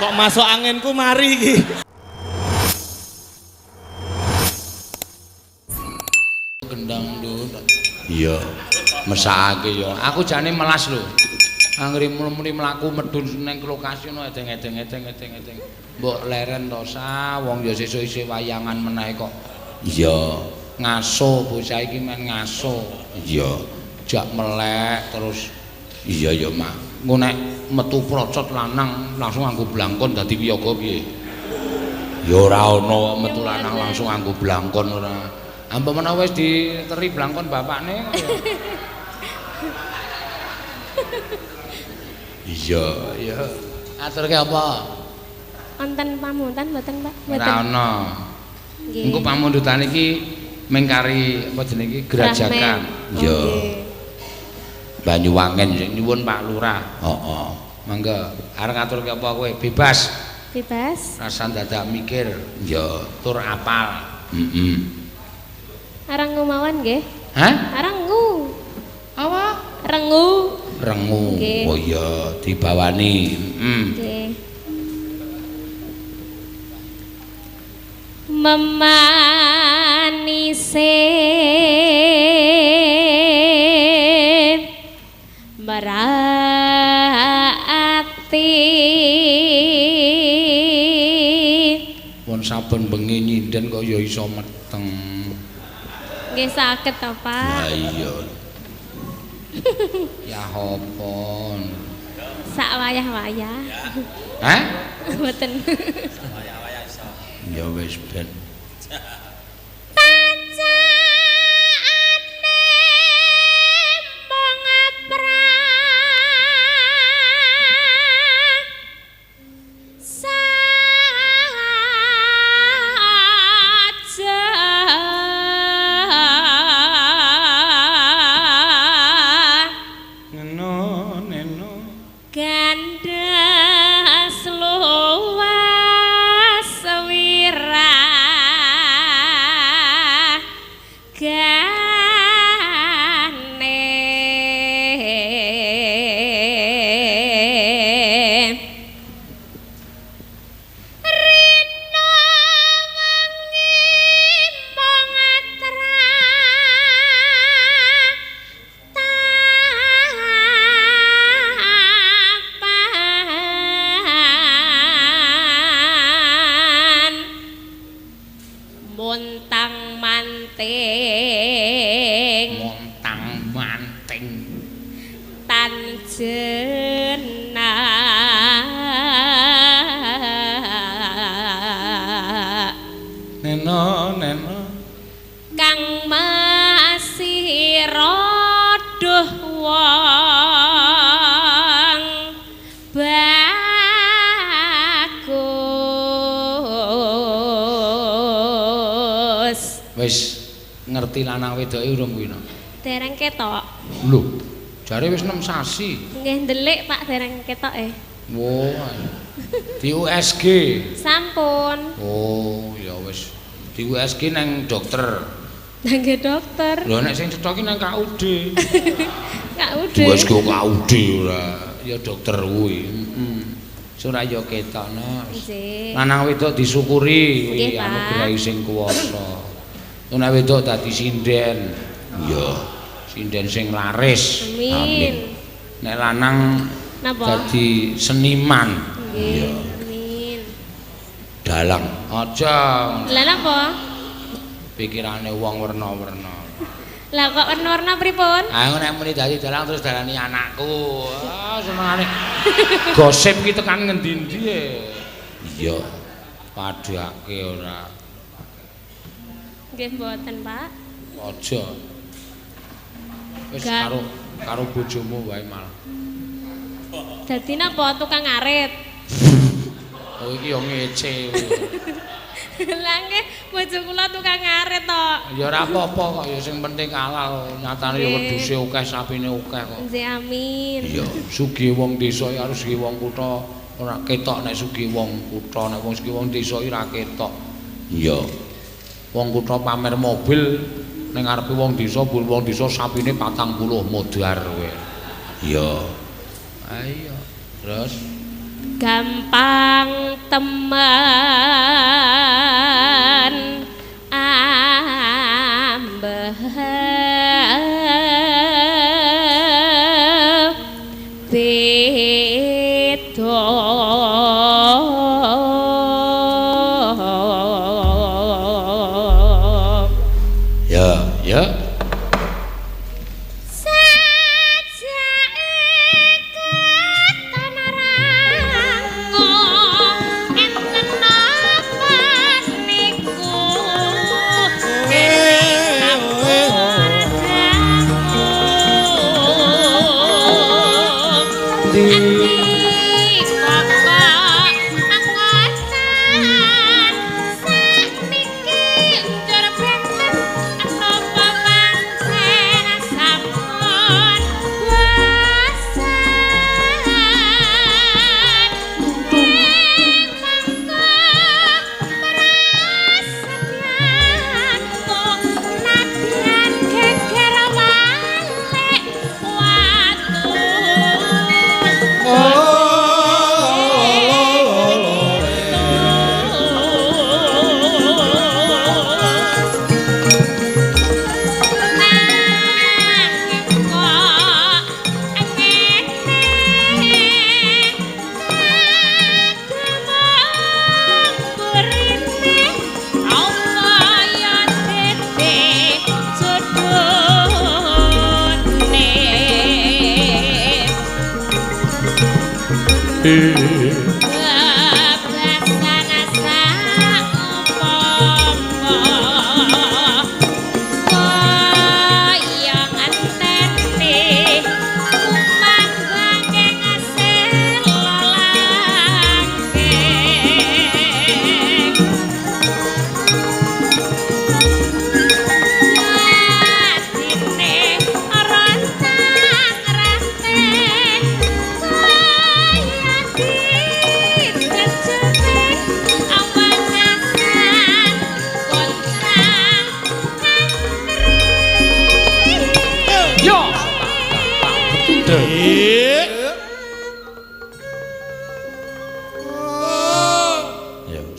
Kok masuk anginku mari iki. Gendang nduk. Iya. Mesakake ya. Aku jane melas lho. Anggere muni mlaku medhun ning lokasi ono edeng-edeng edeng-edeng edeng. Mbok leren to sa, wong ya sesuk isih wayangan meneh kok. Iya. Ngaso bocah iki men ngaso. Iya. Jak melek terus. Iya ya, Mak. Engko nek metu procot lanang langsung nganggo blangkon dadi wiyaga piye? Ya ora ana metu lanang langsung nganggo blangkon ora. Ampun menawa wis diteri blangkon bapakne. Iya, iya. Aturke apa? Wonten pamundutan mboten, Pak? Ora ana. Nggih. Engko pamundutan iki mengkari apa jenenge iki Grajagan. Iya. Banyuwangen sing nyuwun Pak Lurah. Heeh. Mangga arep ngaturke apa kowe? Bebas. Bebas. Rasa dadak mikir. Iya, tur apal. Heeh. Rengu mawon nggih. Hah? Rengu. Apa? Rengu. Rengu. Nggih. Oh iya, dibawani. Heeh. Nggih. Memanise merati Pun saben bengi nyinden kok ya iso meteng. Nggih saged to, Pak. Lah iya. Ya apa? Sak wayah-wayah. Hah? Mboten. Ya wis ben. Tancane mung saja. Neno neno. Gandas luas wirah gane rino wengi mung tratapan montang manting Montang manting. Tan jenak Neno neno. Kang masih rodoh wong bagus. Wis ngerti lanang wedoke urung kuwi no? Dereng ketok. Lho, jare wis 6 sasi. Nggih ndelik Pak, dereng ketok eh. Wah. Di USG. Sampun. Oh, ya wis. Di USG nang dokter. Nggih dokter. Lho nek sing cetha ki nang KUD. Kak Di Ude. USG KUD ora. Ya dokter kuwi. Heeh. Ora ya ketokno. Nggih. Lanang wedok disyukuri kuwi Nggih, Pak. anugerah sing kuwasa. Nek wedok dadi sinden. Iya. Sinden sing laris. Amin. Nek lanang Napa? dadi seniman. Nggih. Amin. Dalang. Aja Lah napa? pikirane wong werna-werna. Lah kok werna-werna pripun? Ah nek muni dadi dalang terus darani anakku. Ah senengane gosip ki tekan ngendi-endi e. Iya. Padhake ora. Nggih mboten, Pak. Aja. Wis Gak. karo karo bojomu wae malah. Dadi napa tukang ngarit? Oh iki yo ngece. Lah nggih bojo kula tukang ngarit to. Ya ora apa-apa kok ya sing penting halal. Nyatane ya Nggih. wedhuse akeh, sapine akeh kok. Nggih amin. Iya, sugih wong desa ya harus sugih wong kutha. Ora ketok nek sugih wong kutha, nek wong sugih wong desa iki ora ketok. Iya. Wong kutha pamer mobil ning ngarepe wong desa, bul wong desa sapine 40 modar kowe. Iya. Ah iya. Terus Gampang temen ambeh beda. Ya, ya.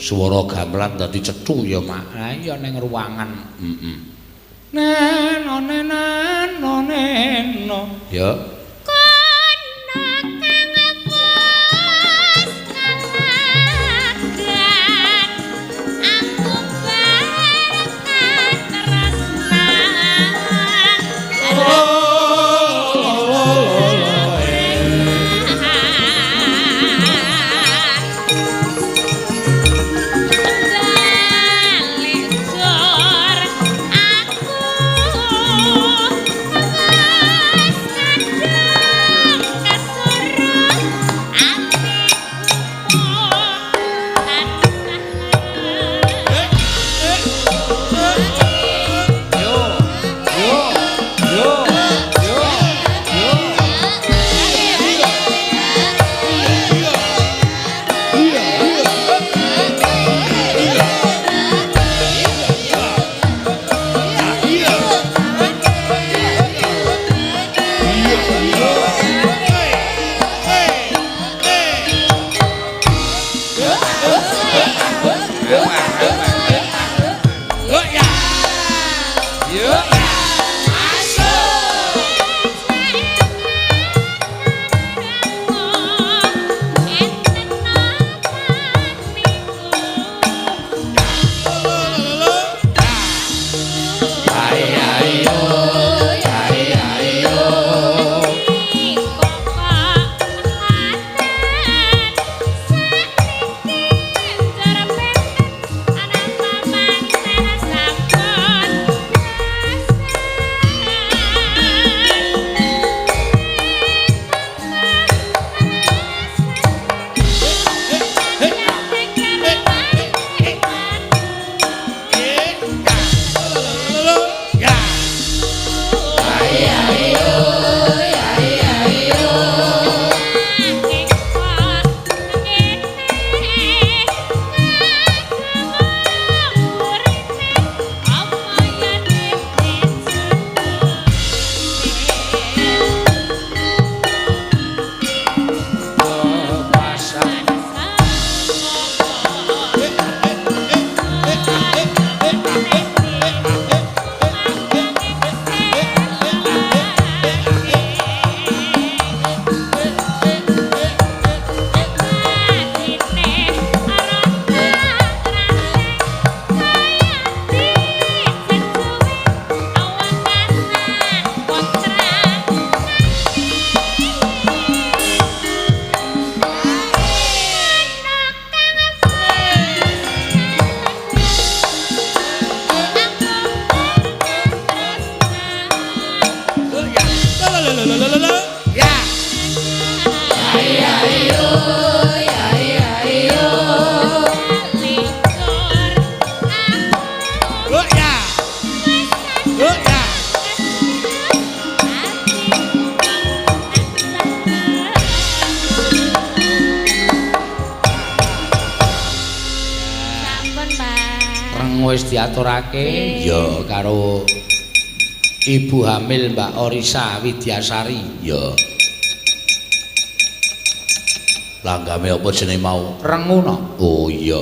Suara gamelan dadi cethu ya, Mak. Ha iya ning ruangan. Heeh. Neno neno neno. Ya. Kono kang wis kalagan aku berkat tresnan. Aku wis kadung wis diaturake ya karo Ibu hamil Mbak Orisa Widyasari. Ya. Langgame apa jenenge mau? Rengu no. Oh iya.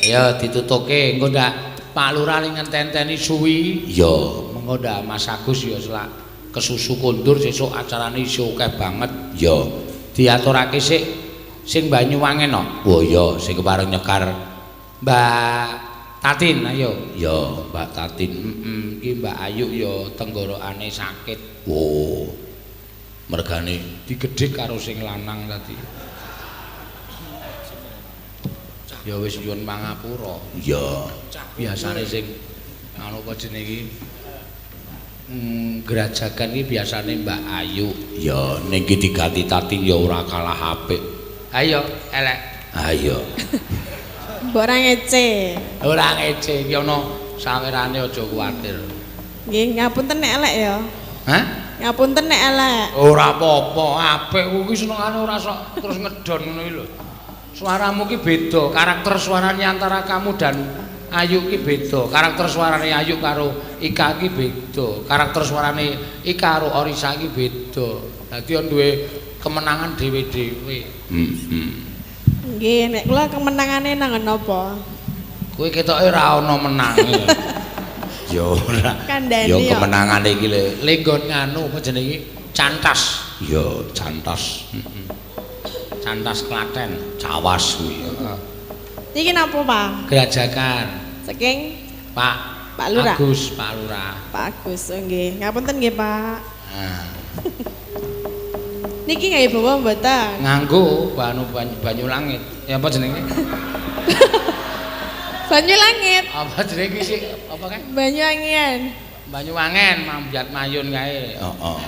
Ya ditutuke engko ndak Pak Lurah ning ngenteni suwi. Ya. Mengko ndak Mas Agus ya selak kesusu kondur sesuk acarane isih akeh banget. Ya. Diaturake sik sing Banyuwangen no. Oh iya, sing kepareng nyekar Mbak Tatin ayo. Ya, Mbak Tatin. Heeh, iki Mbak Ayu ya tenggorokane sakit. Oh. Mergane digedhik karo sing lanang tadi. Ya wis nyuwun pangapura. Ya. Biasane sing anu apa jenenge iki? Grajagan iki biasane Mbak Ayu. Ya, ning iki diganti Tatin ya ora kalah apik. Ayo, elek. Ayo. Mbok ora ngece. Ora ngece iki ana sawerane aja kuwatir. Nggih, ngapunten nek elek ya. Hah? Ngapunten nek elek. Ora apa-apa, apik kuwi senengane ora sok terus ngedon ngono iki lho. Suaramu ki beda, karakter suaranya antara kamu dan Ayu ki beda. Karakter suarane Ayu karo Ika ki beda. Karakter suarane Ika karo Orisa ki beda. Dadi on duwe kemenangan dhewe-dhewe. Heeh. Nggih, nek kula kemenangane nang napa? Kowe ketoke ora ana menange. Ya ora. Kandhane Ya kemenangane iki lho. Lenggon nganu apa jenenge iki? Cantas. Ya cantas. Heeh. Cantas Klaten, Cawas kuwi. Heeh. Niki napa, Pak? Grajagan. Saking Pak Pak Lurah. Agus, Pak Lurah. Pak Agus, oh, nggih. Ngapunten nggih, Pak. Nah. Niki nggih bawa mboten? Nganggo banyu langit. Ya apa jenenge? Banyu langit. Apa jenenge iki sik? Apa kae? Banyu angian. Banyu wangen, mambyat mayun kae. Heeh.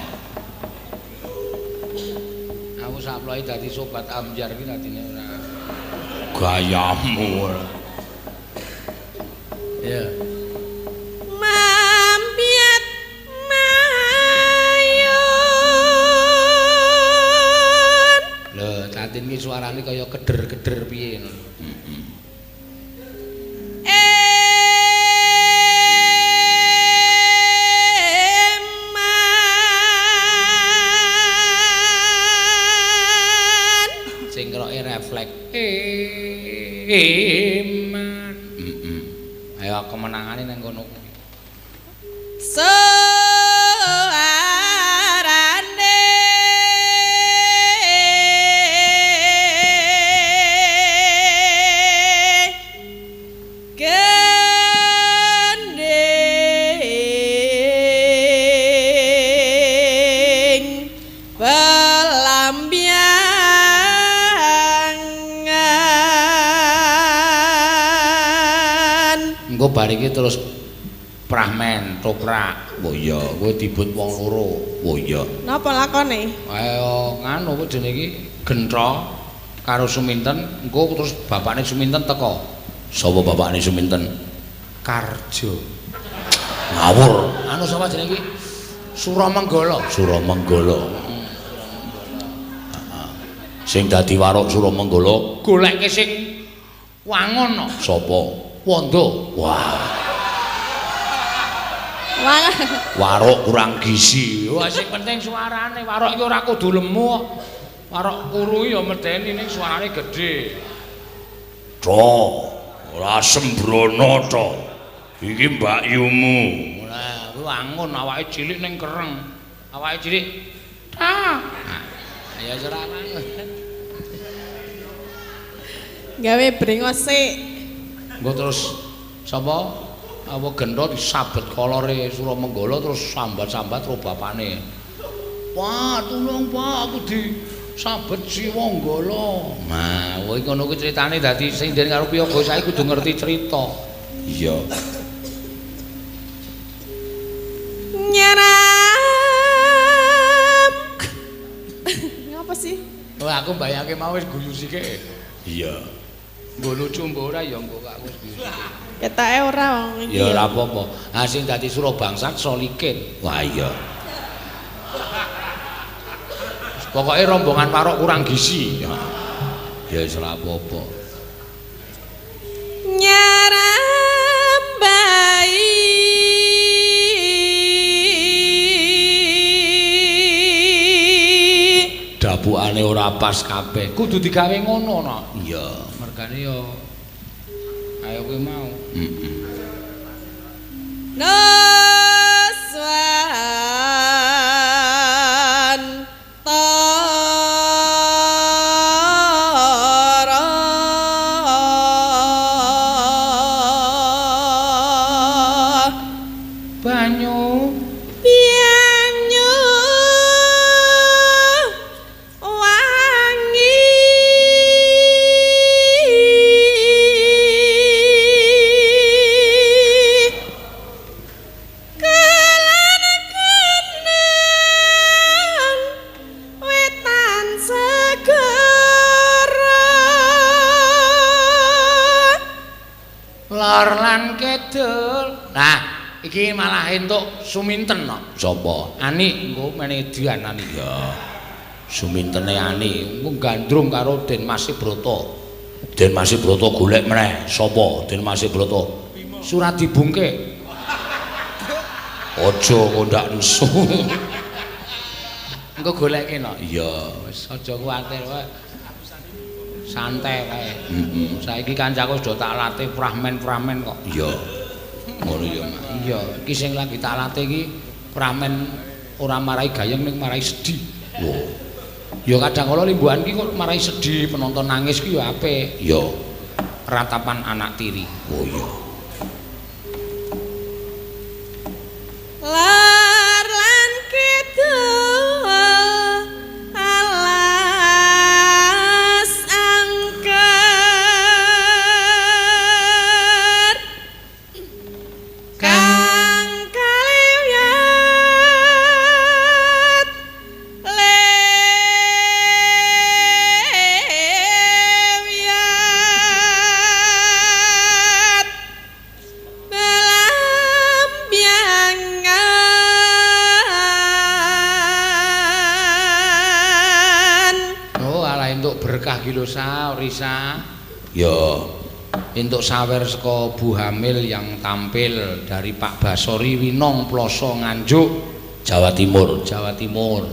Aku saploe dadi sobat ambyar iki dadine ora. Gayamu ora. Ya. Mambyat mayun. Lho, Tatin ki suarane kaya keder-keder piye ngono. Heeh. Eman. Sing keroke refleks. Eman. Heeh. Ayo kemenangane nang kono kuwi. Suarane gending pelambiangan. Engko bar iki terus prahmen toprak. Oh iya, Kowe dibut wong loro. Oh iya. Napa lakone? Ayo nganu apa jenenge iki? Gentha karo Suminten, engko terus bapakne Suminten teko. Sapa bapakne Suminten? Karjo. Ngawur. Anu sapa jenenge iki? Suramenggala. Suramenggala. Sing dadi warok Suramenggala Goleke sing wangun no. sapa? Wondo. Wah, Wah, warok kurang gizi. Wah sing penting suarane. Warok iki ora kudu lemu kok. Warok kuru ya medeni ning suarane gedhe. To, ora sembrono to. Iki mbakyumu. Lah, kuwi wangun awake cilik ning kereng. Awake cilik. Ta. Ya ora wangun. gawe brengos sik. Engko terus sapa? Apa gentha disabet kolore Suramenggala terus sambat-sambat karo bapane. Pak, tulung Pak, aku disabet Siwanggala. Nah, kowe ngono kuwi critane dadi sing den karo piyaga saiki kudu ngerti cerita. Iya. Nyeram. Ngapa sih? Wah, aku mbayangke mau wis guyu sithik. Iya. Nggo lucu mbok ora ya nggo aku wis guyu sithik. Ketoke ora wong iki. Ya ora apa-apa. Ha sing dadi Surabangsat Solikin. Wah iya. Pokoke rombongan warok kurang gizi. Ya. Ya wis ora apa-apa. Nyeram. Dapukane ora pas kabeh. Kudu digawe ngono no. Iya. Mergane ya ayo kowe mau. Heeh. Nuswan tara Banyu banyu wangi kelan kenang wetan segara lor lan kidul. Nah, iki malah entuk suminten no. Sapa? Ani engko mene dian ani. Ya. Sumintene Ani. Engko gandrung karo Den Mas Broto. Den Mas Broto golek meneh. Sapa? Den Mas Broto. Surat dibungke. Aja kok ndak nesu. Engko goleke no. Iya. Wis aja kuwatir wae. Santai wae. Heeh. Saiki kancaku sudah tak latih pramen-pramen kok. Iya. Ngono ya, Mas. Iya, iki sing lagi tak latih iki pramen ora marai gayeng ning marai sedih. Lho. Ya kadang kala limbuhan ki kok marai sedih, penonton nangis ki ya apik. Iya. Ratapan anak tiri. Oh iya. Lar lan kidul alas angker kang kaliwat lewat belambiangan. Oh, alah entuk berkah ki lho Sa, Risa. Ya. Entuk sawer saka Bu Hamil yang tampil dari Pak Basori Winong Ploso Nganjuk, Jawa Timur. Jawa Timur.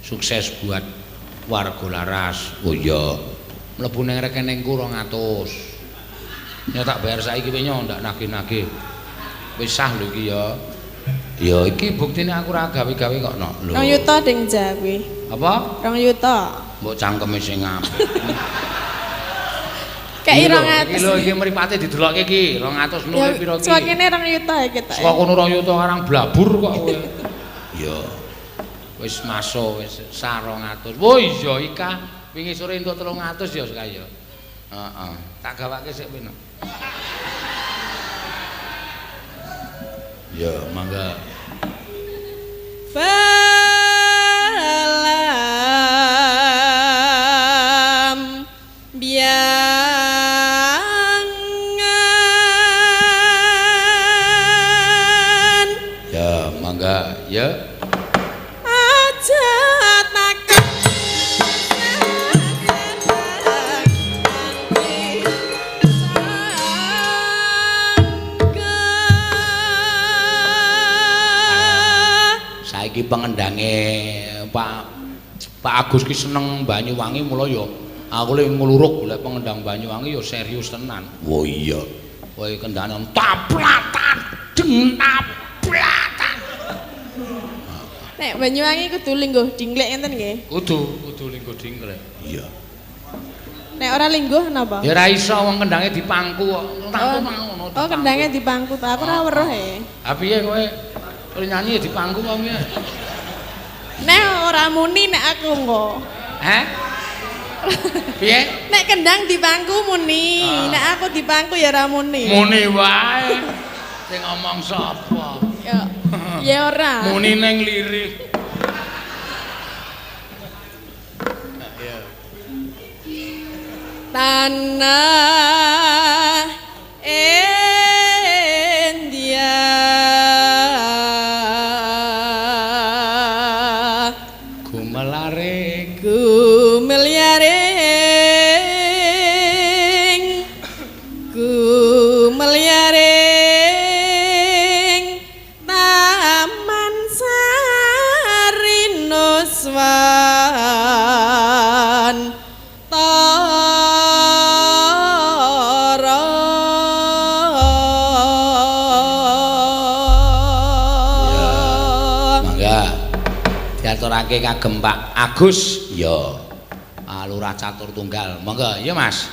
Sukses buat warga Laras. Oh iya. Mlebu ning rekeningku 200. Ya tak bayar saiki kowe nyo ndak nagih-nagih. Wis sah lho iki ya. Ya Iki buktine aku ora gawe-gawe kok no. Lho. 2 yuta ding Jawi. Apa? 2 yuta. Mbok cangkeme sing apik. Kei Iki lho, 200. Iki lho iki mripate didelokke iki, 200 nule pira iki. Swakene 2 yuta ya kita. Saka kono 2 yuta arang blabur kok kowe. Ya. Wis masuk wis sah 200. Wo iya Ika, wingi sore entuk 300 ya saka ya. Heeh. Tak gawake sik kowe no. Ya, mangga. Balam biangan Ya, mangga. Ya. aja takut Saiki pengendange Pak Pak Agus ki seneng Banyuwangi mula ya aku le ngluruk golek pengendang Banyuwangi ya serius tenan. Oh iya. Kowe kendane taplatan deng taplatan. Nek Banyuwangi kudu lingguh dingklek ngenten nggih. Kudu kudu lingguh dingklek. Iya. Nek ora lingguh napa? Ya ora iso wong kendange dipangku kok. Oh, ngono. oh kendange dipangku ta aku ora weruh e. Ha piye kowe? Kowe nyanyi ya dipangku kok piye? Nek ora muni nek aku engko. Heh? Piye? Nek kendang dipangku muni, nek aku dipangku ya ora muni. Muni wae. Sing ngomong sapa? Ya, ya ora. Muni ning lirik. Tanah India. Gumelare Gumelyaring Gumelyaring Taman Sari Nuswantara. Diaturake kagem Pak Agus. Ya. Lurah Catur Tunggal. Monggo, iya Mas.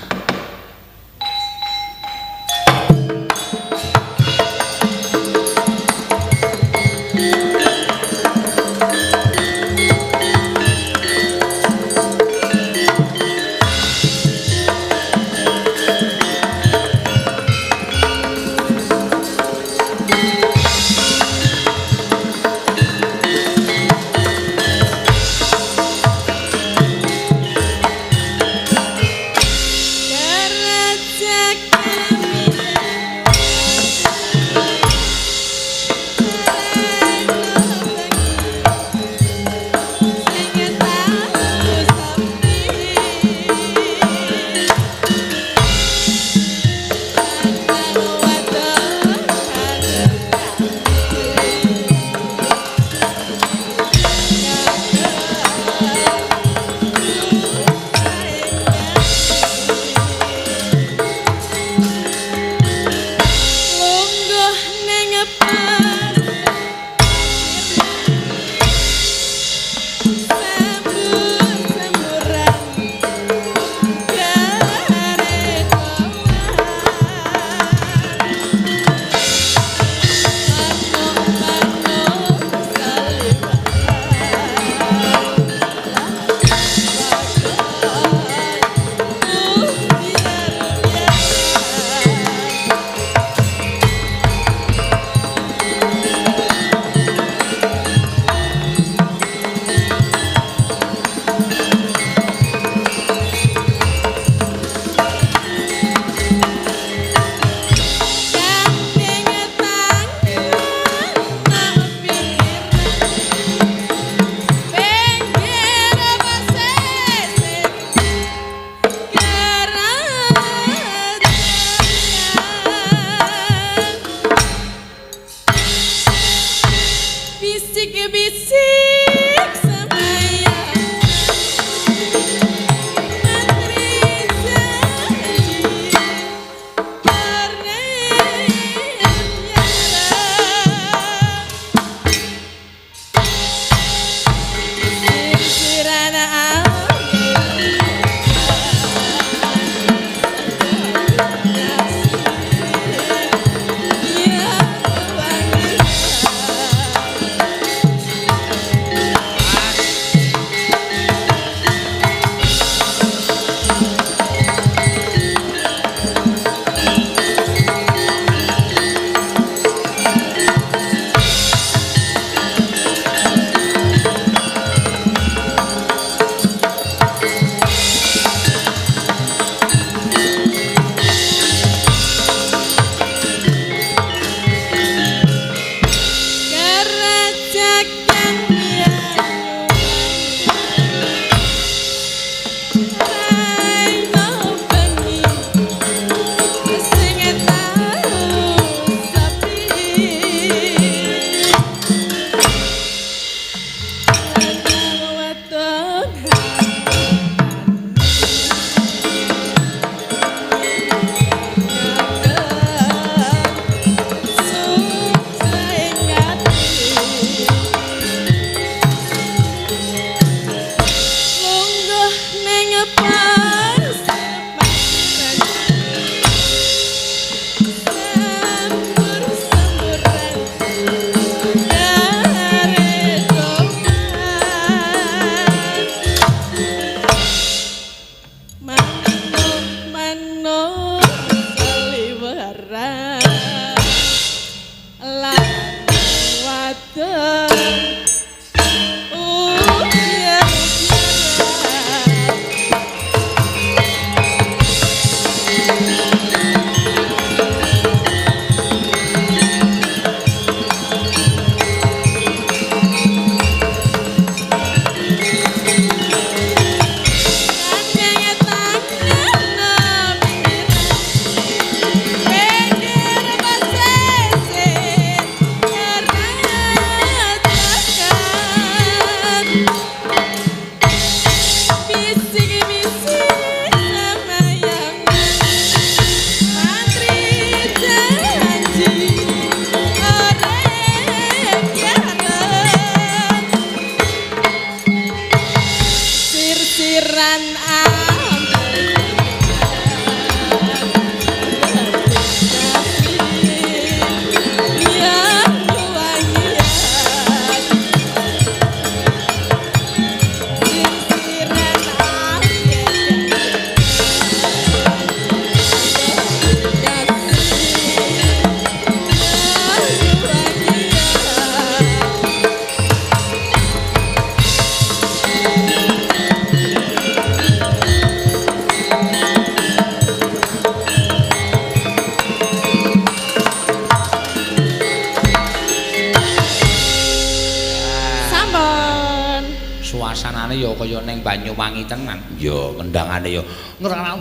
Suasanane ya kaya ning Banyuwangi tenan. Ya kendangane ya ngrang-rang.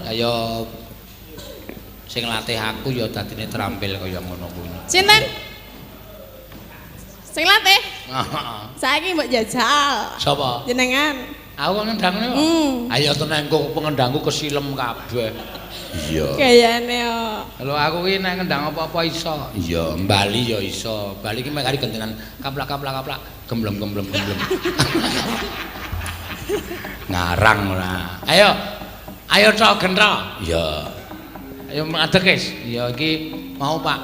Ayo sing latih aku ya dadine terampil kaya ngono kuwi. Sinten? Sing latih? Saiki mbok jajal. Sapa? Jenengan. Aku kok ngendang kok. Ayo tenan kok pengendangku kesilem kabeh. Iya. Gayane yo. Lho aku ki nek ngendang apa-apa iso. Iya, Bali ya iso. Bali ki mek kari gentenan kaplak-kaplak-kaplak, gemblem-gemblem gemblem. Ngarang ora. Ayo. Ayo cok gentro. Iya. Ayo ngadeg wis. Ya iki mau Pak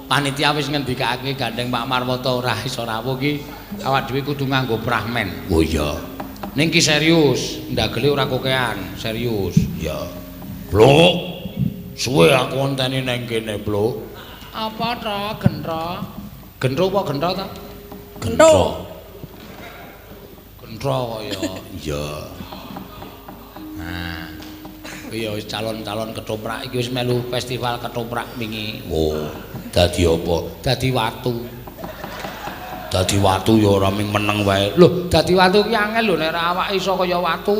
panitia wis ngendikake gandeng Pak Marwoto ora iso rawuh iki awak dhewe kudu nganggo prahmen. Oh iya. Ning ki serius, ndagele ora kokean, serius. Iya. Blok. Suwe aku ngenteni nang kene, Blok. Apa to, gentro? Gentro apa gentro ta? Gentro. Gentro kok ya. Iya. Nah. Iya wis calon-calon ketoprak iki wis melu festival ketoprak wingi. Oh, dadi apa? Dadi watu. Dadi watu ya ora ming meneng wae. Lho, dadi watu ki angel lho nek ora awake iso kaya watu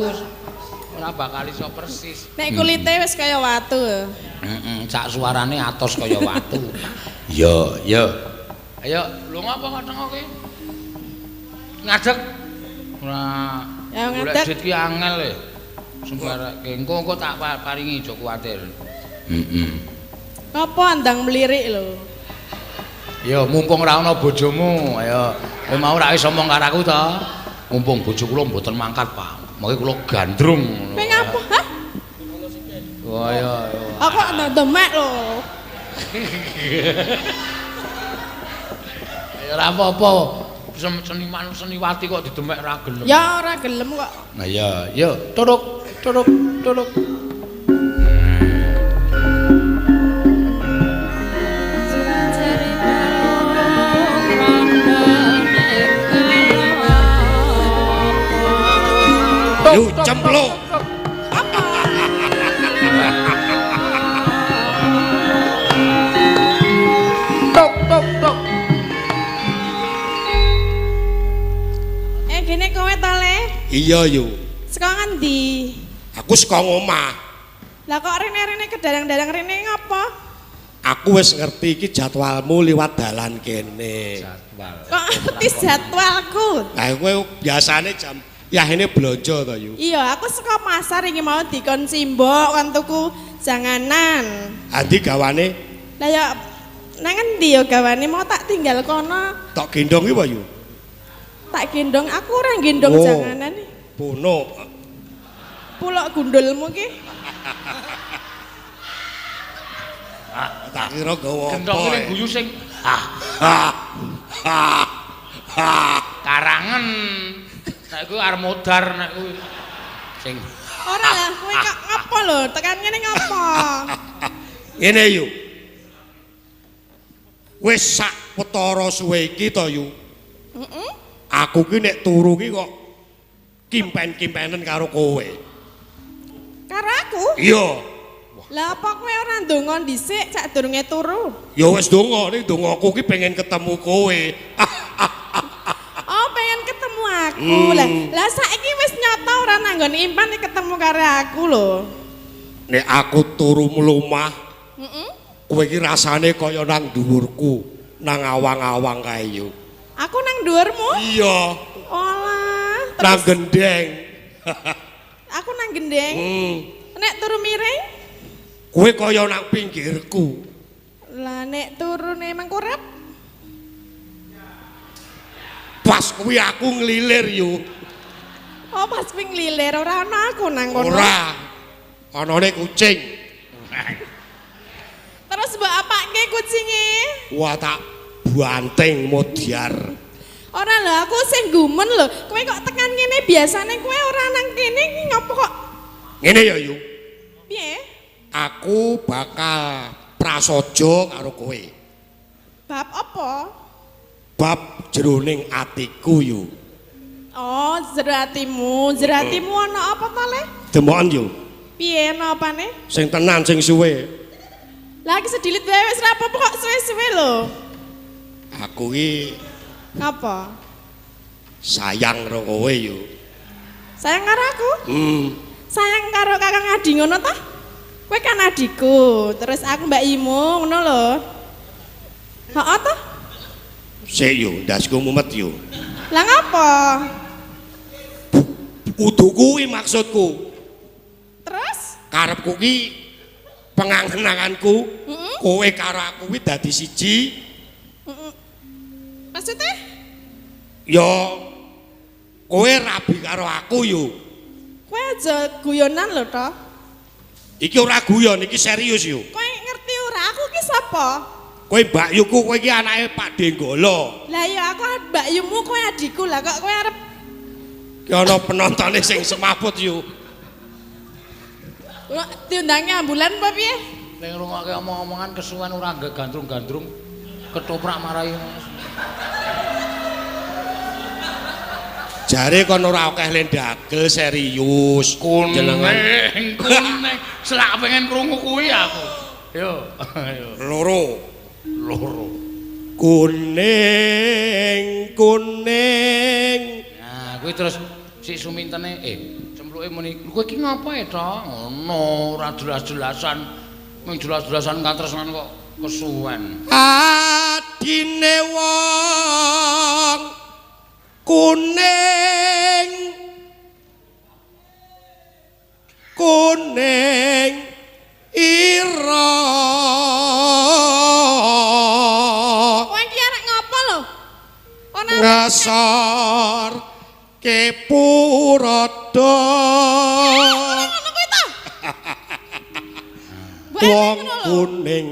ora bakal iso persis. Nek kulite wis kaya watu. Heeh, sak suarane atos kaya watu. Iya, iya. Ayo, lho ngapa kok tengok ki? Ngadeg. Ora. Ya golek ngadeg. duit ki angel e. Sembarake engko engko tak paringi aja kuwatir. Heeh. Ngapa andang mlirik lho? Ya mumpung ora ana bojomu, ayo. Kowe mau ra wis omong karo aku to. Mumpung bojo kula mboten mangkat, Pak. Mangke kula gandrung ngono. Kowe ngapa? Hah? Wah, iya. Aku kok ndang demek lho. Ya ora apa-apa. Seniman seniwati kok didemek ora gelem. Ya ora gelem kok. Nah iya, yo turuk turuk turuk. Yu cempluk. Apa? Tok tok tok. Gene kowe to, Le? Iya yu. Saka ngendi? Aku saka omah. Lah kok rene-rene kedarang-darang rene ngapa? Aku wis ngerti iki jadwalmu liwat dalan kene. Jadwal. Kok ngerti jadwalku? Lah kowe biasane jam yahene blonjo to yu. Iya, aku saka pasar iki mau dikon simbok kon tuku janganan. Andi gawane Lah ya nang endi ya gawane mau tak tinggal kono, tok gendong iki apa yu? tak gendong aku ora gendong Oh. janganan. Bono. Pulok gundulmu ki. Tak kira gawa apa. Gendong kuwi guyu sing Ha ha ha. karangan. Nek kuwi arep modar nek kuwi. Sing Ora lah, kowe kok ngopo lho? Tekan ngene ngopo? Ngene yu. Wis sak wetara suwe iki to yu. Heeh. Aku ki nek turu ki kok kimpen-kimpenen karo kowe. Karo aku? Iya. Lah apa kowe ora ndonga dhisik sadurunge turu? Ya wis donga, ning dongaku ki pengen ketemu kowe. Oh, pengen ketemu aku. Lah, lah saiki wis nyata ora nanggon impan nek ketemu karo aku lho. Nek aku turu mlumah, Heeh. kowe ki rasane kaya nang dhuwurku, nang awang-awang kae yo. Aku nang dhuwurmu? Iya, Olah, nang terus gendeng. aku nang gendeng. Nek turu miring? Kowe kaya nang pinggirku. Lah nek turune mangkurep? Pas kuwi aku nglilir yo. Oh, pas kuwi nglilir ora ana aku nang kono. Ora. Anane kucing. Terus mbok apake kucinge? Wah tak banting modyar. Ora lho, aku sing gumun lho. Kowe kok tekan kene biasane kowe ora nang kene iki ngopo kok? Ngene ya yu. Piye? Aku bakal prasaja karo kowe. Bab apa? Bab jroning atiku yu. Oh, jero atimu. Jero atimu ana apa to, Le? Demokan yu. Piye ana apane? Sing tenan sing suwe. Lah iki sedilit wae wis ra apa-apa kok suwe-suwe lho. Aku ki Ngapa? sayang karo kowe yu. Sayang karo aku? Sayang karo Kakang Adi ngono ta? Kowe kan adikku, terus aku Mbak Imu ngono lho. Heeh ta? Sik yo, ndasku mumet yo. Lah ngapa? Kudu kuwi maksudku. Terus? Karepku ki pengangen-anganku, kowe karo aku kuwi dadi siji. Maksudnya? Ya kowe rabi karo aku yo. Kowe aja guyonan lho to. Iki ora guyon, iki serius yo. Kowe ngerti ora aku ki sapa? Kowe Mbak Yuku, kowe iki anake Pak Denggolo. Lah ya aku Mbak Yumu, kowe adikku lah kok kowe arep Ki ana penontone sing semaput yo. Diundangi ambulan apa piye? Ning ngrungokke omong-omongan kesuwen ora gandrung-gandrung ketoprak marai. Jare kon ora akeh lendagel serius. Kuning, kuning. Selak pengen krungu kuwi aku. Yo, ayo. Loro. Loro. Kuning, kuning. Nah, kuwi terus si sumintene cempluke muni, "Kowe iki ngapa e, to?" Ngono, ora jelas-jelasan. Mung jelas-jelasan katresnan kok kesuwen. Adine wong kuning, kuning ira. Kowe iki arek ngapa lho? Ora ngasor kepurodo. Ngono kuwi ta? Wong kuning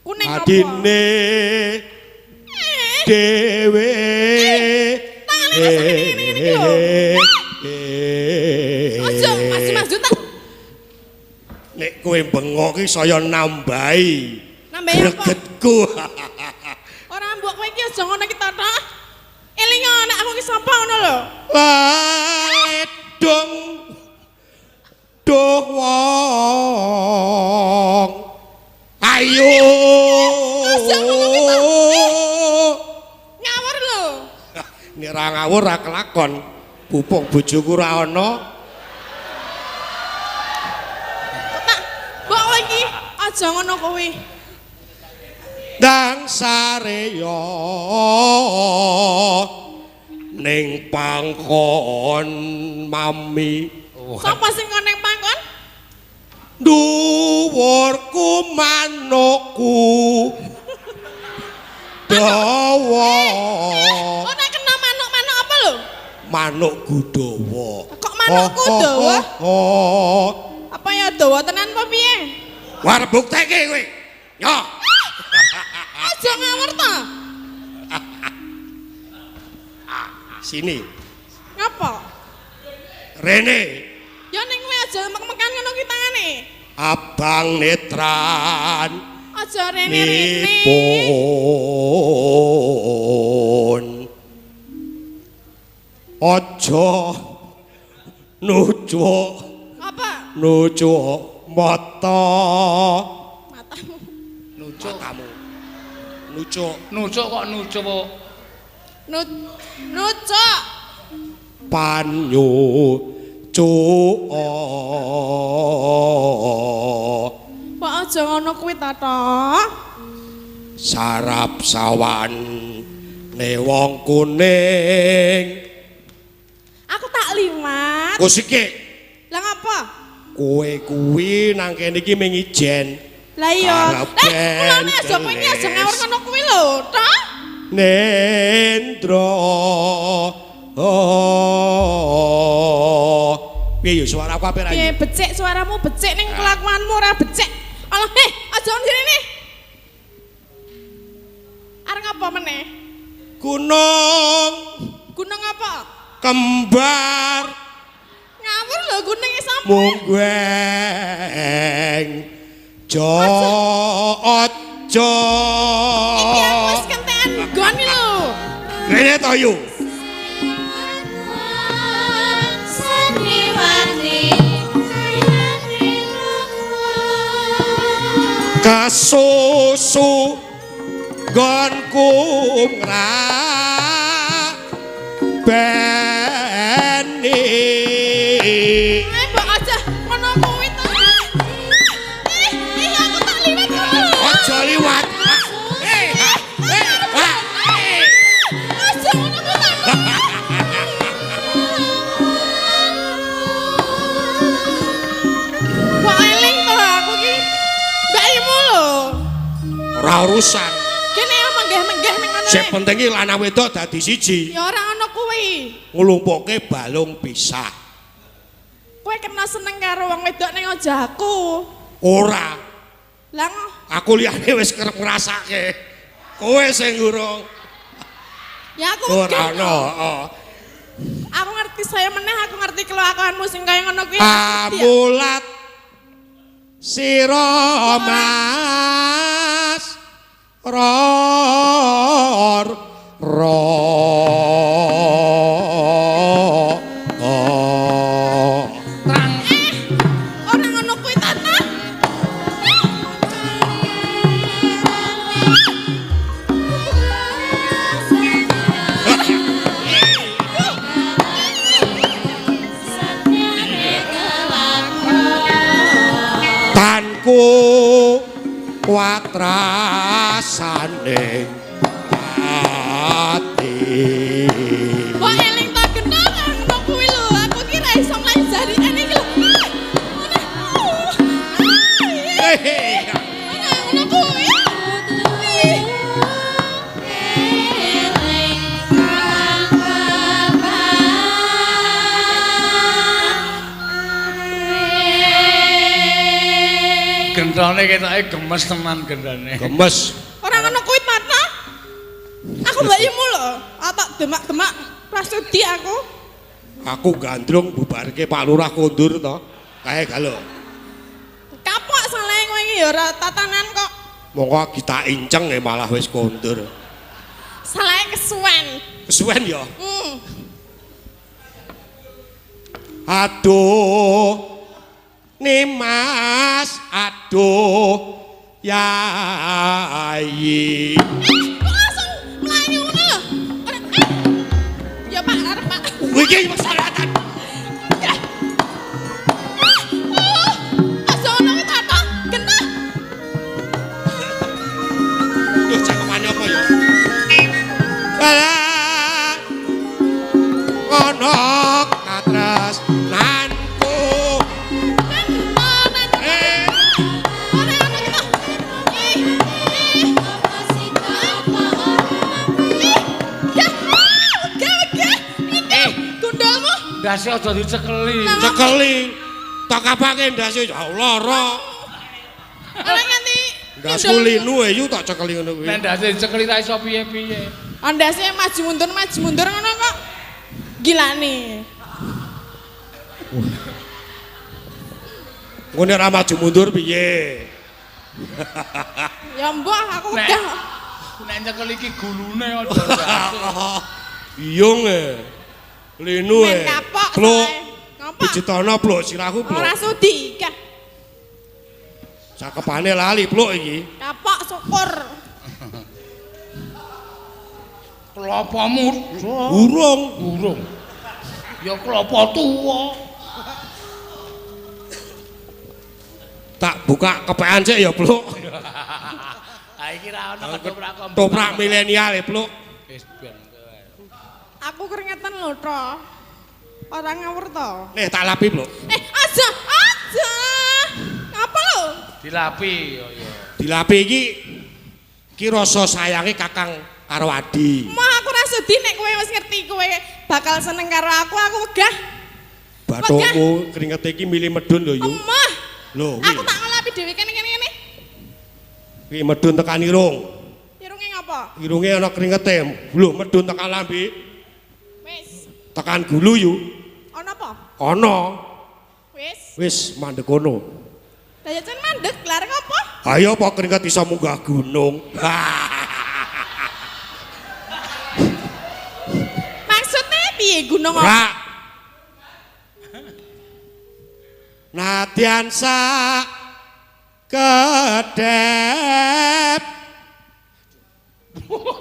Kuning apa? Adine dhewe. Tangane kok ngene iki lho. Ojo maju-maju ta. Nek kowe bengok iki saya nambahi. Nambahi apa? Gregetku. Ora mbok kowe iki aja ngono iki to, Tok. Eling nek aku iki sapa ngono lho. Ledong duh wong. Ayo. Ngawur lho. Nek ra ngawur ra kelakon. Pupuk bojoku ra ana. Tak mbok kowe iki aja ngono kowe. Dang sareya ning pangkon mami. Sapa sing kon ning pangkon? Dhuwurku manukku dawa. Ora kena manuk-manuk apa lho? Manukku dawa. Kok manukku dawa? Apa ya dawa tenan apa piye? War bukteke kowe. Yo. Aja ngawur ta. Sini. Ngapa? Rene. Ya ning kowe aja mek-mekan ngono ki tangane. Abang netran. Aja rene-rene. Nipun. Aja nucuk. Apa? Nucuk mata. Matamu. Nucuk. Matamu. Nucuk. Nucuk kok nucuk. Nucuk. Panyu cuk. Kok aja ngono kuwi ta, Tok? Sarap sawan ne wong kuning. Aku tak liwat. Kusike. Lah ngapa? Kowe kuwi nang kene iki mung ijen. Lah iya. Mulane aja kowe iki aja ngawur ngono kuwi lho, Tok. Nendra. Piye yo suaraku apik ra? Piye becik suaramu becik ning kelakuanmu ora becik. Alah, aja ngene. Arep ngapa meneh? Gunung. Gunung apa? Kembar. Ngawur lho gununge sapa? Munggueng. Jo aja. Iki aku wis kentekan nggon iki lho. Rene to yu. Kasusu nggonku ngrabeni. Mbok aja ngono kuwi to. Ih, aku tak liwat lho. Aja liwat. Aja ngono kuwi to. Mbok eling to aku ki. Mbak imu lho. Ora urusan. Kene yo menggeh-menggeh ning ngono. Sing penting iki lanang wedok dadi siji. Ya ora ngono kuwi. Nglumpukke balung pisah. Kowe kena seneng karo wong wedok ning aja aku. Ora. Lah aku liyane wis kerep ngrasake. Kowe sing urung. Ya aku ora ono, heeh. Aku ngerti saya meneh, aku ngerti kelakuanmu sing kaya ngono kuwi. Amulat sira Mas ror ro. Ora ngono kuwi ta ta. Tanku watrasane ati. Mbok eling ta genah ngono kuwi lho, aku ki ra iso mlayu jarine iki lho. Ora ngono kuwi. Gendane ketoke gemes tenan gendane. Gemes. Ora ngono kuwi Patna. Aku mbak imu lho, tak demak-demak ra sudi aku. Aku gandrung bubarke Pak Lurah kondur to. Kae galo. Kapok salahe kowe iki ya ora tatanan kok. Monggo kita inceng e malah wis kondur. Salahe kesuwen. Kesuwen ya? Aduh. Nimas, aduh Yai. Kok langsung mlayu ngono lho? Ya Pak, arep Pak. Iki masalahkan. Aja ngono kuwi ta, ta? Genah. Duh, cakepane apa ya? Alah. Ono katresnanku. Ndase aja dicekeli. Cekeli. Tak kapake ndase ya lara. Ora nganti ndasku linu e yu tak cekeli ngono kuwi. Nek ndase dicekeli ra iso piye-piye. Ndase maju mundur ngono kok. Gilane. Ngene ora maju mundur piye? Ya mbah aku wegah. Nek nyekel iki gulune aja ndase. Iyung e. Linu e. Pluk. Pijetono pluk sirahku pluk. Ora sudi gah. Cakepane lali pluk iki. Kapok syukur. Klopomu urung. Urung. Ya klopo tuwa. Tak buka kepekan sik ya pluk. Ha iki ra ono ketoprak kok. Toprak milenial e pluk. Wis ben. Aku keringetan lho to. Ora ngawur to. Nih tak lapi pluk. Aja, aja. Ngapa lho? Dilapi yo yo. Dilapi iki iki rasa sayange kakang karo adi. Mah aku ora sudi nek kowe wis ngerti kowe bakal seneng karo aku, aku wegah. Bathukmu keringete iki milih medun lho yu. Emah. Lho, aku tak ngelapi dhewe kene kene kene. Iki medun tekan irung. Irunge ngopo? Irunge ana keringete. Lho medun tekan lambe. Wis. Tekan gulu yu. Ana apa? Ana. Wis. Wis mandek kono. Lah ya jan mandek, lah arep ngopo? Ayo apa keringet iso munggah gunung. Maksudnya piye gunung apa? Ora. Nadyan sak kedep.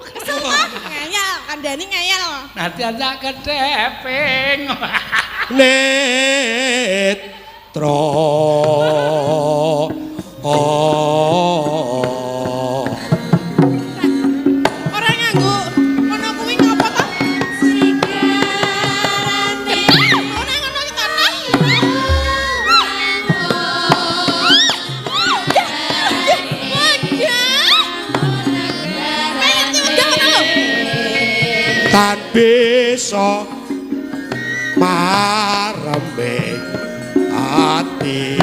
Kesel ta? Ngeyel, kandhani ngeyel. Nadyan sak kedeping. Ning Gatra. Oh. Ora nganggo ngono kuwi ngopo to? Ora ngono iki to. Tan bisa marembe ati.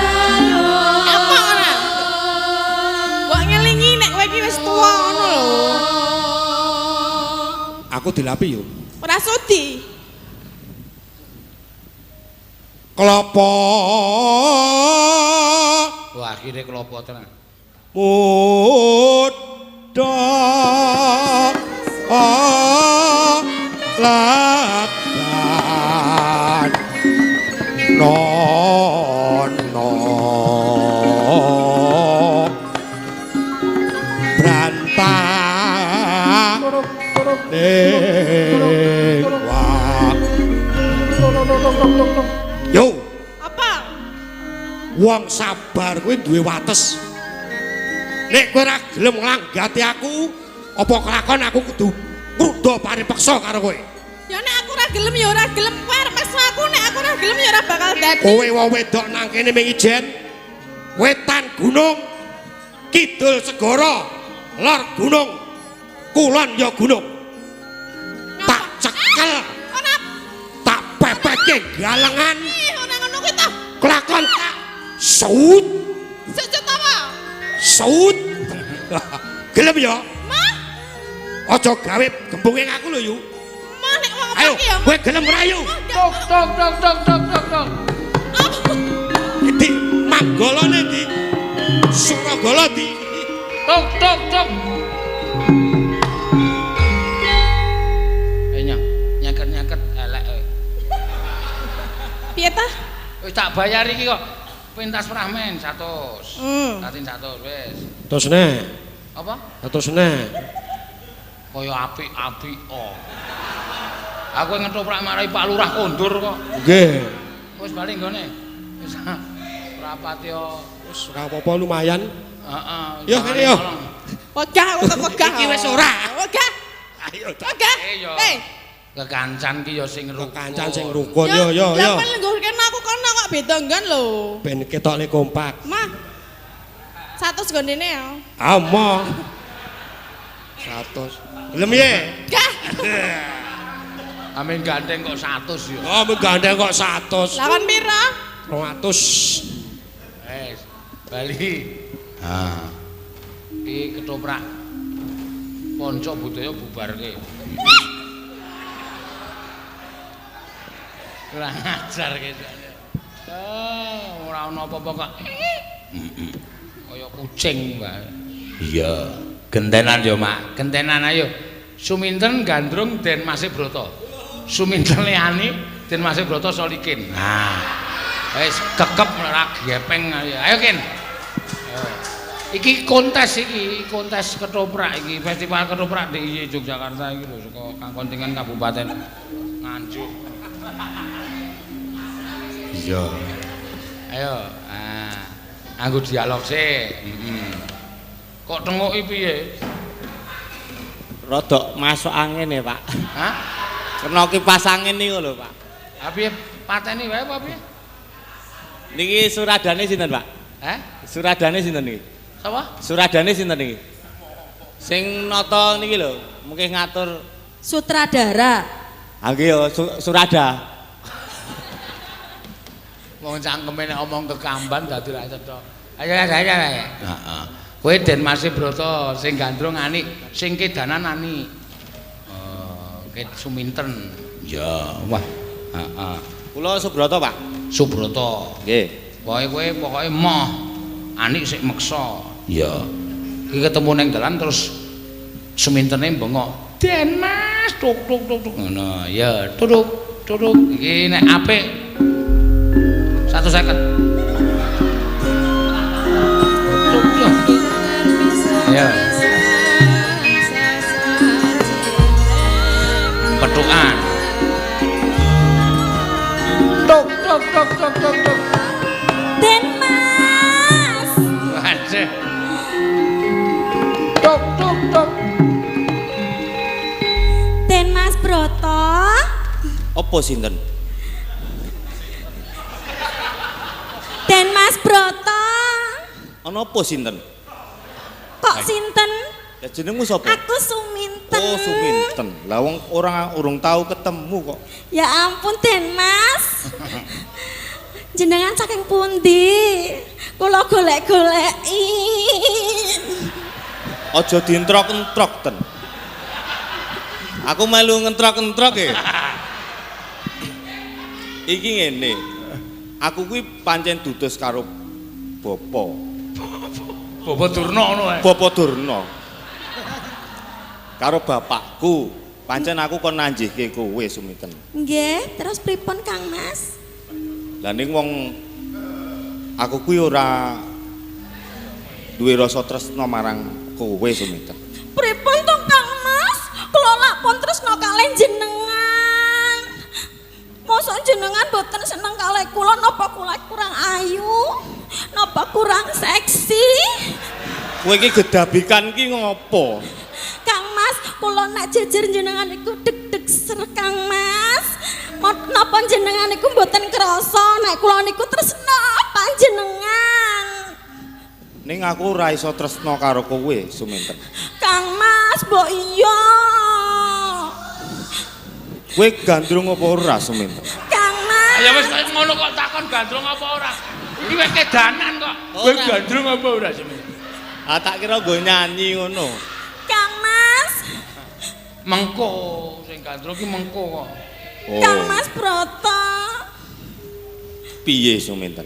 Apa ora? Mbok ngelingi nek kowe iki wis tuwa ngono lho. Aku dilapi yo. Ora sudi. Klopo Wah, akhire klopo tenan. muda lagan nono brantah ning wa. Yo, Apa? Wong sabar kuwi duwe wates. Nek kowe ora gelem nglanggati aku, apa kelakon aku kudu ngruda paripeksa karo kowe. Ya nek aku ora gelem ya ora gelem, kowe arep meksa aku nek aku ora gelem ya ora bakal dadi. Kowe wong wedok nang kene ming ijen. Wetan gunung, kidul segara, lor gunung, kulon ya gunung. Tak cekel, Ora tak pepeke galengan, ih, ora ngono kuwi to. kelakon tak saut, Sujud apa? Saut. Gelem ya? Mah, Aja gawe gembunge aku lho, Yu. mah nek wong Ayo, iki ya. kowe gelem ora, Yu? Tok tok tok tok tok tok tok. Di manggolone di Suragala di. Tok tok tok. Eh nyok, nyaket-nyaket elek kowe. Piye ta? Wis tak bayar iki kok. Pentas pramen 100. Hmm. Tatin 100 wis. Terus nek, Apa? terus nek. Kaya apik-apik oh. Aku ngetoprak marai Pak Lurah kondur kok. Nggih. Wis bali nggone. Wis ora pati yo. Wis ora apa-apa lumayan. Heeh. Yo, kene yo. Wegah aku kok wegah. Iki wis ora. Wegah. Ayo ta. Wegah. Eh, yo. Eh, Kekancan ki yo sing rukun. Kekancan sing rukun yo yo Lah yo. kowe lengguh kene aku kono kok beda nggon lho. Ben ketokne kompak. Mah. 100 gondene ya. Amo. 100. Gelem ye? Gah. Amin gandeng kok 100 yo. Oh, menggandeng kok 100. Lawan pira? 200. Wes, bali. Ah. Iki ketoprak Ponco budaya bubarke. Kurang ajar kesane. Oh, ora ono apa-apa kok. Kaya kucing wae. Iya. Gentenan yo, Mak. Gentenan ayo. Suminten gandrung Den Mase Broto. Suminten liyane Den Mase Broto Solikin. Nah, Wis kekep ora gepeng ayo. Ayo Kin. Ayo. Iki kontes iki, kontes ketoprak iki, festival ketoprak DIY Yogyakarta iki lho saka kontingen Kabupaten Nganjuk. iya. Ayo, ah, anggo dialog sik. Heeh. Kok tenguki piye? Rodok masuk angin ya, Pak. Hah? Kena kipas angin niku lho, Pak. Ha piye pateni wae apa piye? Niki suradane sinten, Pak? Hah? Suradane sinten niki? Sapa? Suradane sinten niki? Sing nata niki lho, mungkin ngatur Sutradara. Ha nggih ya surada. Wong cangkeme nek omong kekamban dadi ra cetha. Ayo ayo ayo. ayo. Heeh. Kowe Den Mase Broto sing gandrung anik, sing kedanan anik. Oh, ket Suminten. Iya, wah. Heeh. Kula Subroto, Pak. Subroto. Nggih. Pokoke kowe pokoke moh. Anik sik meksa. Iya. Iki ketemu ning dalan terus Sumintene bengok. Den Mas, tuk tuk tuk tuk. Ngono, ya, tutuk tutuk. Iki nek apik 150. Ayo. Petukan. Tok tok tok tok tok tok. Den Mas. Waduh. Tok tok tok. Den Mas Broto. Apa sinten? Den Mas Broto. Ana apa sinten? Kok sinten? Ya jenengmu sapa? Aku Suminten. Oh, Suminten. Lah wong ora urung tau ketemu kok. Ya ampun Den Mas. Jenengan saking pundi? Kula golek-goleki. Aja dientrok-entrok ten. Aku melu ngentrok-entrok e. Iki ngene. Aku kuwi pancen dudos karo bapa. Bapa Durna ngono ae. Bapa Durna. Karo bapakku. Pancen aku kon nanjihke kowe Suminten. Nggih, terus pripun Kang Mas? Lah ning wong aku kuwi ora duwe rasa tresna marang kowe Suminten. Pripun to Kang Mas? Kula lak pun tresna kalih jenengan. Mosok jenengan boten seneng kalih kula napa kula kurang ayu? Napa kurang seksi? Kowe iki gedabikan ki ngopo? Kang Mas, kula nek jejer jenengan iku deg-deg ser Kang Mas. Napa jenengan niku mboten krasa nek kula niku tresna panjenengan. Ning aku ora iso tresna karo kowe Suminten. Kang Mas, mbok iya. Kowe gandrung apa ora Suminten? Kang Mas. Ya wis kaya ngono kok takon gandrung apa ora. Iki wis kedanan kok. Kowe gandrung apa ora Suminten? Ah tak kira nggo nyanyi ngono. Kang Mas. Mengko sing gandrung ki mengko kok. Oh. Kang Mas Broto. Piye Suminten?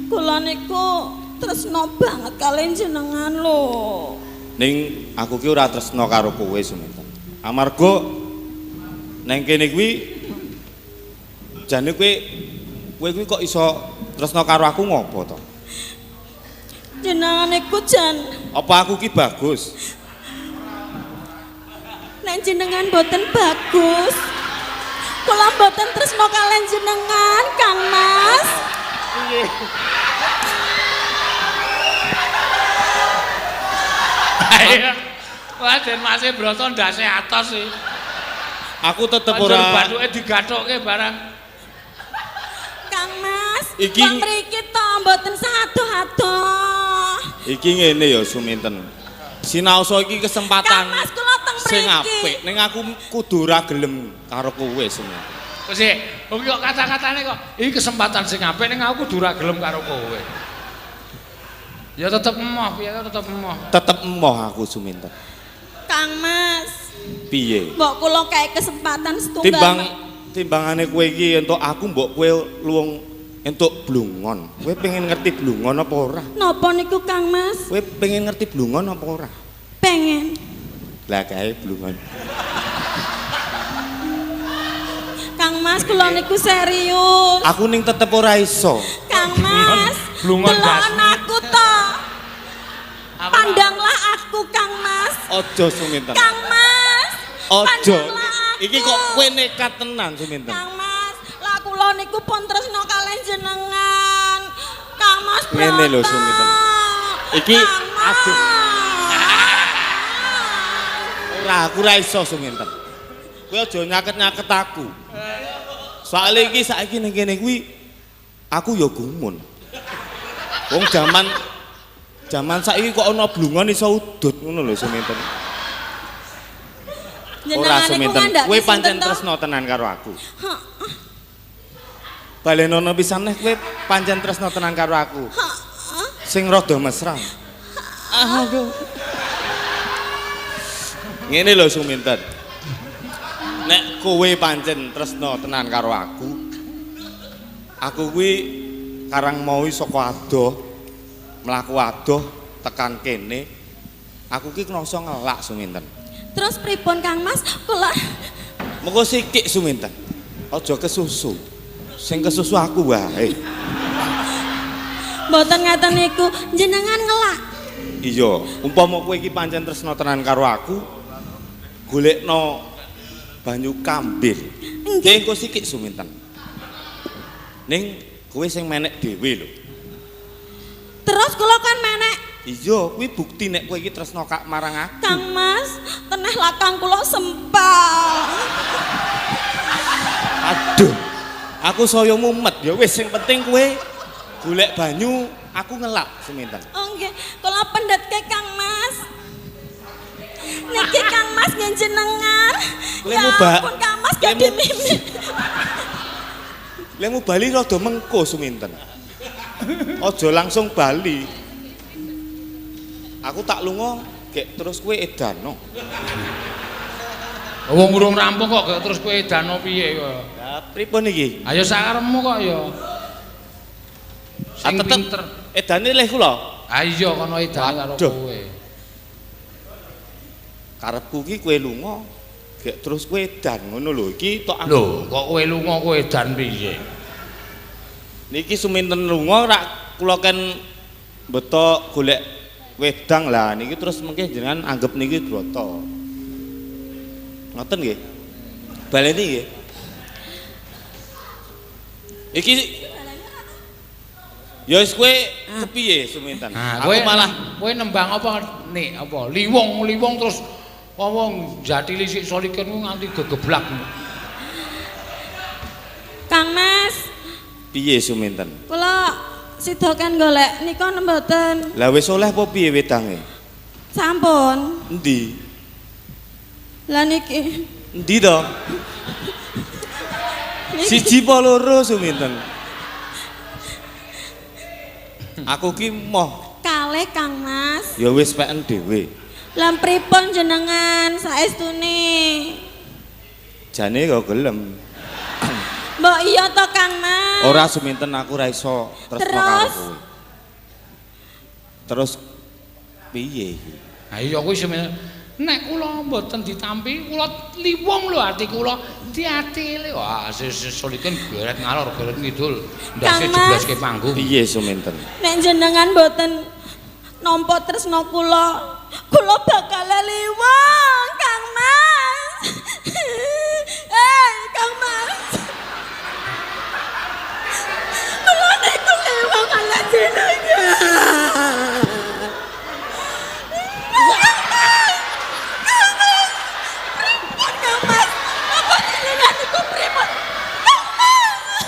Kula niku tresna banget kaliyan jenengan lho. Ning aku ki ora tresna karo kowe Suminten. Amarga neng kene kuwi jane kowe kuwi kok iso tresna karo aku ngopo to? Jenengan niku jan Apa aku ki bagus? nek jenengan boten bagus. Kula boten tresna kaliyan jenengan, Kang Mas. Ayo. Wah, Den Mase Broto ndase atos iki. Aku tetep Banjur ora bathuke digathukke barang. Kang Mas, Iki- kok mriki to mboten sadoh-adoh. Iki ngene ya Suminten. Sinaosa iki kesempatan Kang Mas kula teng sing mriki. apik ning aku kudu ora gelem karo kowe Suminten. Wis e, kok kata-katane kok iki kesempatan sing apik ning aku kudu ora gelem karo kowe. Ya tetep emoh, piye tetep emoh. Tetep emoh aku Suminten. Kang Mas, Piye? mbok kula kae kesempatan setunggal. Timbangane kowe iki entuk aku mbok kowe luwung entuk blungon. Kowe pengen ngerti blungon apa ora? Napa niku Kang Mas? Kowe pengen ngerti blungon apa ora? Pengen. Lah kae blungon. Kang Mas kula niku serius. Aku ning tetep ora iso. Kang Mas, Blungon deloken aku to. Aku Pandanglah aku Kang Mas. Aja Suminten. Kang Mas. Aja. Pandanglah aku. Iki kok kowe nekat tenan Suminten. Kang Mas, lah kula niku pun tresna kaliyan jenengan. Kang Mas Ngene lho, Broto. Suminten. Iki, Kang Mas. aduh. Ora, aku ora iso Suminten. Kowe aja nyaket-nyaket aku. Soale iki saiki ning kene kuwi aku ya gumun. Wong jaman saiki kok ana blungon iso udut ngono lho Suminten. Ora Jenengan niku Suminten. ngandhake Kowe pancen sinten to? tresna tenan karo aku. Hah, Balenono pisan neh kowe pancen tresna tenan karo aku. hah. Sing rada mesra. Aduh. Ngene lho Suminten. Nek kowe pancen tresna tenan karo aku, aku kuwi karang mau saka adoh, mlaku adoh tekan kene, aku ki krasa ngelak Suminten. Terus pripun Kang Mas? Kula Mengko sikik Suminten. Aja kesusu. Sing kesusu aku wae. Mboten ngaten niku, jenengan ngelak. Iya, umpama kowe iki pancen tresna tenan karo aku, golekno banyu kambil. Nggih. Engko sikik Suminten. Ning kowe sing menek dhewe lho. Terus kula kan menek. Iya, kuwi bukti nek kowe iki tresna kak marang aku. Kang Mas, teneh lakang kula sempal. Aduh. Aku saya mumet. Ya wis sing penting kowe golek banyu, aku ngelak Suminten. Oh nggih, kula pendhetke Kang Mas. Niki Kang Mas nggih jenengan. Ya ampun Kang Mas gadhe mimik. Lemu bali rada mengko Suminten. Aja langsung bali. Aku tak lunga gek terus kowe edano. Wong urung rampung kok gek terus kowe edano piye kok. Lah pripun iki? Ayo sakarepmu kok ya. Sing pinter edane leh kula. Ha iya kono edane karo kowe. Karepku ki kowe lunga gek terus kowe edan ngono lho iki tok aku. Lho kok kowe lunga kowe edan piye? Niki Suminten lunga rak kula ken beto golek wedang lah niki terus mengke jenengan anggap niki brata. Ngoten nggih. Baleni nggih. Iki ya wis kowe kepiye Suminten? Nah, aku malah kowe nembang apa nek apa liwong-liwong terus wong jatili sik solikin ku nganti gegeblak. Kang Mas. Piye Suminten? Kula sida kan golek nika mboten. Lah wis oleh apa piye wedange? Sampun. Endi? Lah niki. Endi to? Siji apa loro Suminten? Aku ki moh. Kalih Kang Mas. Ya wis peken dhewe. Lah pripun jenengan saestune? Jane kok gelem. Mbok iya to Kang Mas. Ora Suminten aku ora iso tresno karo kowe. Terus piye iki? Ha iya kuwi Suminten. Nek kula mboten ditampi kula liwong lho ati kula diatile. Wah solikin geret ngalor geret ngidul ndase jebloske panggung. Piye Suminten? Nek jenengan mboten nampa tresna kula, kula bakal liwong Kang Mas. Kang Mas. Kula niku liwong kalih jenengan. Kang Mas, apa jenengan niku pripun? Kang Mas.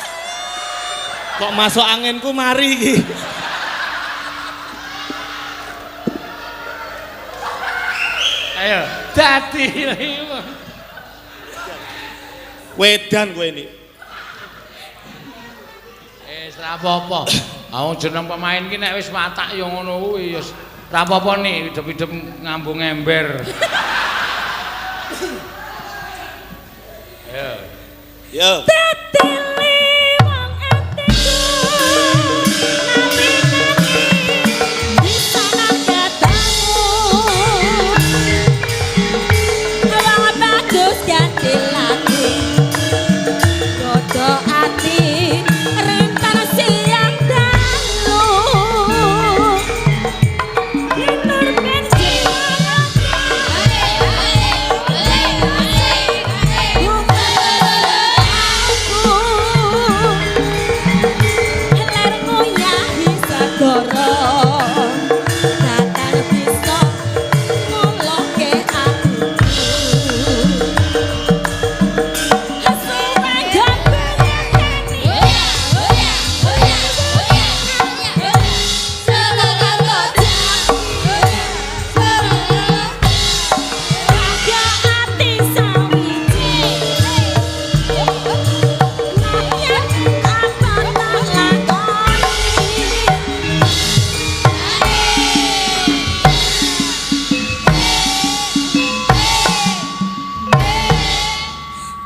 Kok masuk anginku mari iki? Ayo, dadi liwong. Wedan kowe ini. Wis ra apa-apa. Wong jeneng pemain ki nek wis watak ya ngono kuwi ya ra apa-apa nih idep-idep ngambung ember. Ayo. Yo. Dadi liwong atiku nalikane bisa ketemu. Wong bagus ganti lagu. Godho ati rentan siang dalu. Litur ben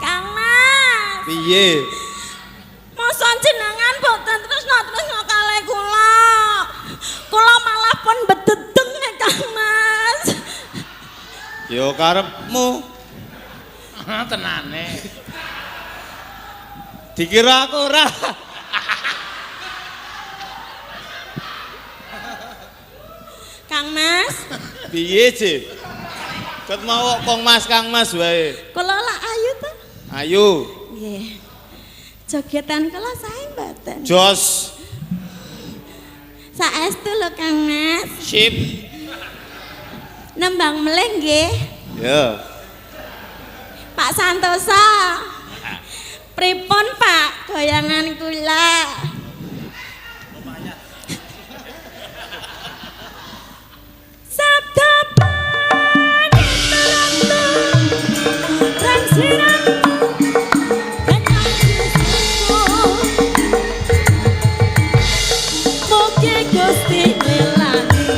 Kang Mas. Piye? Masa jenengan boten tresna-tresna kalih kula. Kula malah pun bededeng Kang Mas. Ya karepmu. Tenane. Dikira aku ora. Kang Mas. Piye, Ci? Ket mau kok Kang Mas, Kang Mas wae. Kula lak ayu to? Ayu. Nggih. Jogetan kula sae mboten? Jos. Saestu lho Kang Mas. Sip. Nembang melih nggih. Ya. Pak Santosa. Pripun Pak goyangan kula? Sabda panita ratu transiran Mugi Gusti nilani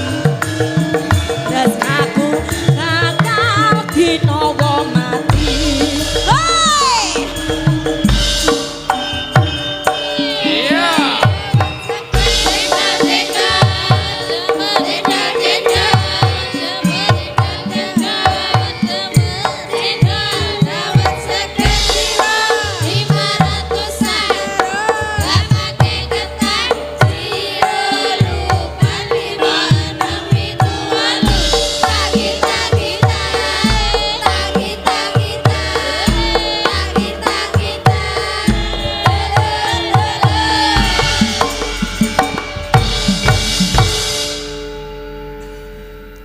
tresnaku kakal ginawa mati. Hoi! Iya.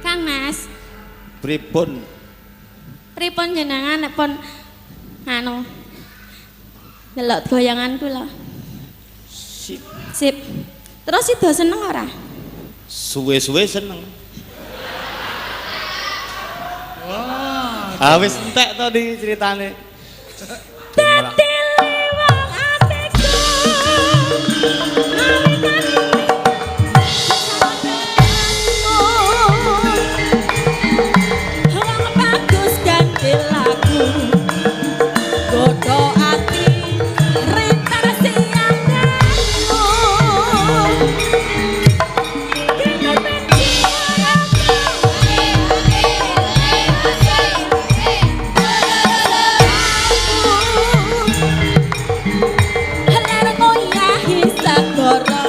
Kang Mas, Pripun? pripun jenengan nek pun anu ndelok goyangan kula. Sip. Sip. Terus sida seneng ora? Suwe-suwe seneng. Wah. Ah wis entek to di ceritane. Dadi liwang atiku. Wong bagus ganti lagu. Godho ati rintar siang dalu. Ler ngoyahi segara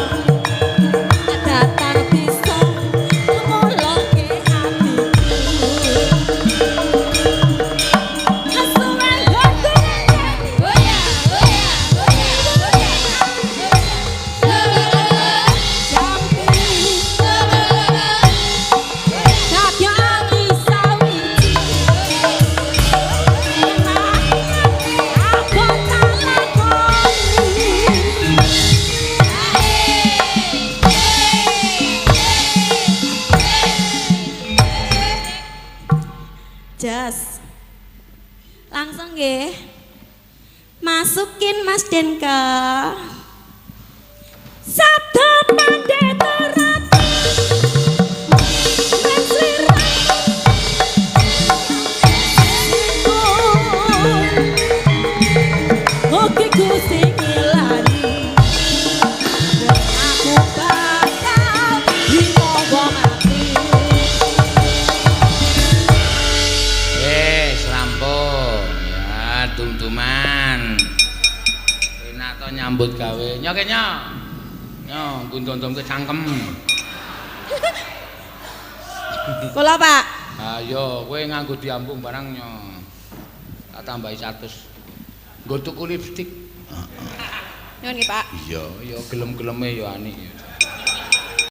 datar bisa muloke atiku. Asuwen gogo jampi dadi ati sawiji. Aku tak lakoni. Jos. Langsung nggih. Masukin Mas Denka. Sabda Pandeta Ratu. Mugi Gusti ngilani. Aku bakal dinawa mati. Wis rampung. Ya, tum-tuman. Enak to nyambut gawe. Nyo ke nyo. Nyo, ngundondom ke cangkem. Kula, Pak. Ayo, kowe nganggo diambung barang nyo. Tak tambahi 100. Nggo tuku lipstik. Nyuwun nggih, Pak. Iya, ya gelem-geleme ya ani.